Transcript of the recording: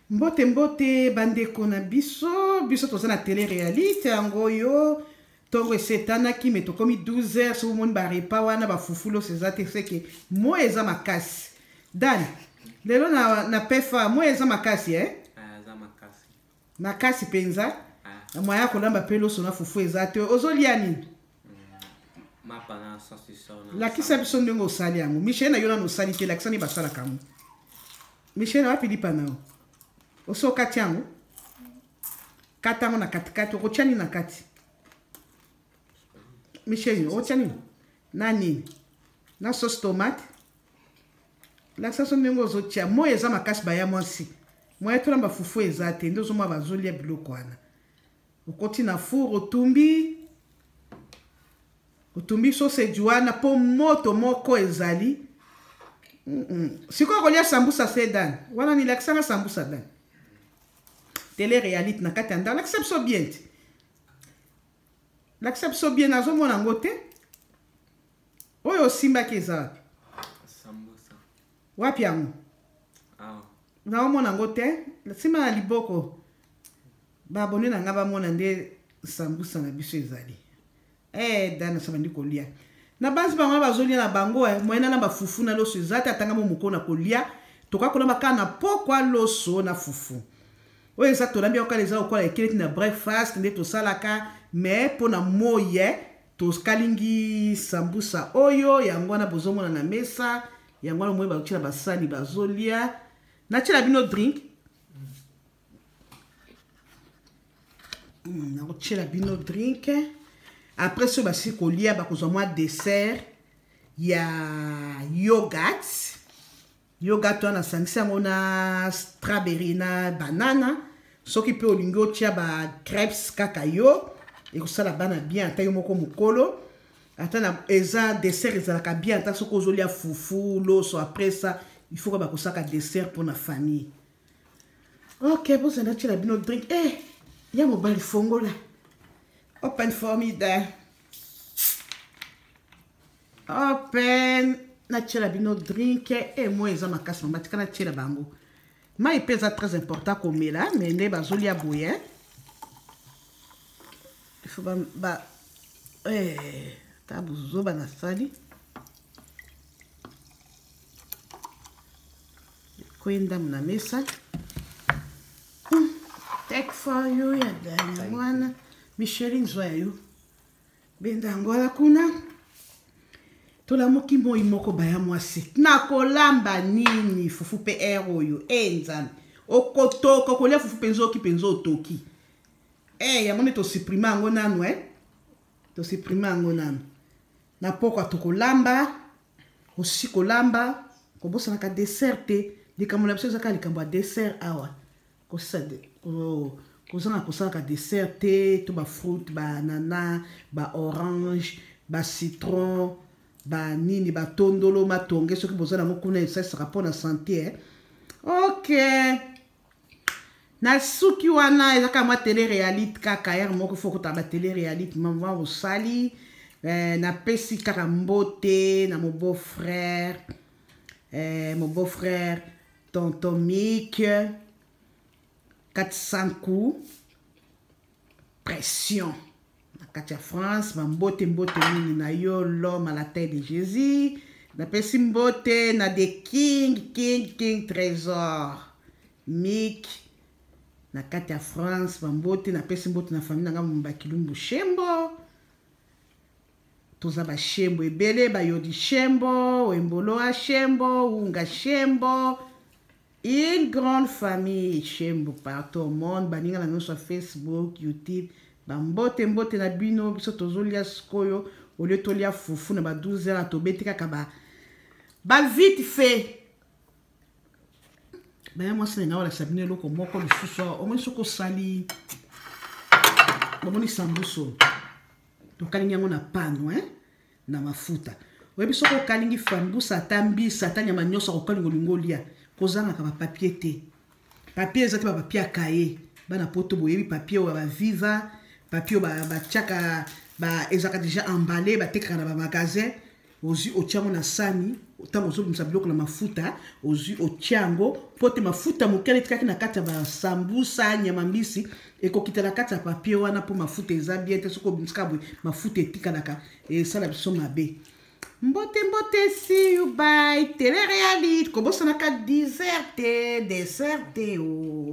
Mbote mbote bandeko na biso, biso toza na tele realite yango oyo ntongo esi etanaki me tokomi 12 heures soki omoni barepas wana bafufu loso eza te seke moi eza makasi dan lelo na, na pefa moi eza makasi eh? Ah, eza makasi makasi mpenza ah. moyen ya kolamba mpe loso na fufu eza te ozolia nini mapa na saucisson na lakisa biso ndenge osali yango michel na yo nano osali te lakisa nde basalaka yango michel wapi lipa na yo osi okati yango kata yango na katikati okotya nini na kati michel okotya nini na nini na sauce tomate lakisa biso ndenge ozotya moi eza makasi baya mwasi moya tolamba fufu eza te nde ozomona bazolia biloko wana okoti na four otumbi otumbi sausage wana mpo moto moko ezali mm -mm. sikoyo kolia sambusa se dan wana nilakisanga sambusa dan tele realite na kati ya ndako lakisa biso bien te lakisa biso bien nazomona yango te oyo osimbaki eza wapi sambusa wapi yango awa naomona yango te nsima na liboko baabone na ngai bamona nde sambusa na biso ezali eh, dana sa bandi kolia na banzi bango bazolia na bango eh, moyena na bafufu na loso eza te atanga mo mokolo na kolia tokoka kolamba kaka na pokwa loso na fufu oyo eza tolambi yango kala eza lokola ekeleti na breakfast nde tosalaka mais mpo na moi eh, tokalingi sambusa oyo yango wana bozomona na mesa yango wana moi bazotyela basani bazolia natyela bino drink Nakotiela bino drink après soki basili kolia bakozwa mwa dessert ya yogurt yogurt wana nasangisi yango na strawberry na banana soki mpe olingi otia ba crepes kaka yo ekosala bana bien ata yo moko mokolo ata na eza dessert ezalaka bien ata soki ozolia fufu loso après ça il faut bakosaka dessert mpona famille ok bozala natyela bino drink e eh, ya mobali fongola open for me there open natyela bino drink e eh, moi eza makasi mama tika natyela bango mai mpe eza très important komela me nde bazolia boye il faut ba, ba eh, ta buzoba nasali Koye ndambo na mesa. Take for you ya danya mwana. Micheline zwa ya yo. Benda yango wana kuna. Tolamuki moi moko baya mwasi. Nakolamba nini fufu pe air oyo. Eh Nzambe. Okotoka kolia fufu penza oki penza otoki. Eh yango nde tosupprime yango nanu eh. Tosupprime yango nanu. Na pokwa tokolamba. Osi kolamba kobosanaka dessert te likambo na biso eza kaka likambo ya dessert awa kozanga kosalaka dessert te to bafruit baanana baorange bacitron banini batondolo matonge soki boza nango kuna esalisaka mpo na sante eh? Ok na suki wana eza kaka mwa tele realite kaka heure moko fo okotaka ba tele realite mama osali eh, napesi kaka mbote na mon beau frère eh, mon beau frère tonton Mick 400 coups pression na kati ya France bambote mbote mingi na yo l'homme à la taille de Jésus napesi mbote na the king king king trésor Mick na kati ya France bambote napesi mbote na famille na nga mobimba Kilumbu Shembo toza bashembo ebele bayodi shembo wemboloa shembo unga shembo une grande famille shembo partout au monde baninga na nyonso ya facebook youtube bambote mbote na bino biso tozolia sikoyo olie tolia fufu na ba 12 heures tobeti kaka ba ba vite fait baya mwasi na ngai olakisa bino eloko moko lisusu awa omoni soki osali omoni sambuso tokalingi yango na pano eh? na mafuta oyebi soki okalingi fambusa ata mbisa ata nyama nyonso akokalinga olingi olia kozangaka bapapier te papier eza te bapapier ya kaye bana poto boyebi papier oyo ya baviva papier oyo batiaka ezalaka déjà emballé batekaka na bamagasin. Ozwi, otia yango na sani. Ntango ozobimisa biloko na mafuta, ozwi, otia yango mpo te mafuta moke etikaki na kati ya basambusa, nyama mbisi ekokita na kati ya papier wana, mpo mafuta eza bien te. Soki obimisaka boye, mafuta etikalaka, esala biso mabe. Mbote, mbote, see you, bye. Télé réalité, kobosanaka dessert te, dessert te o.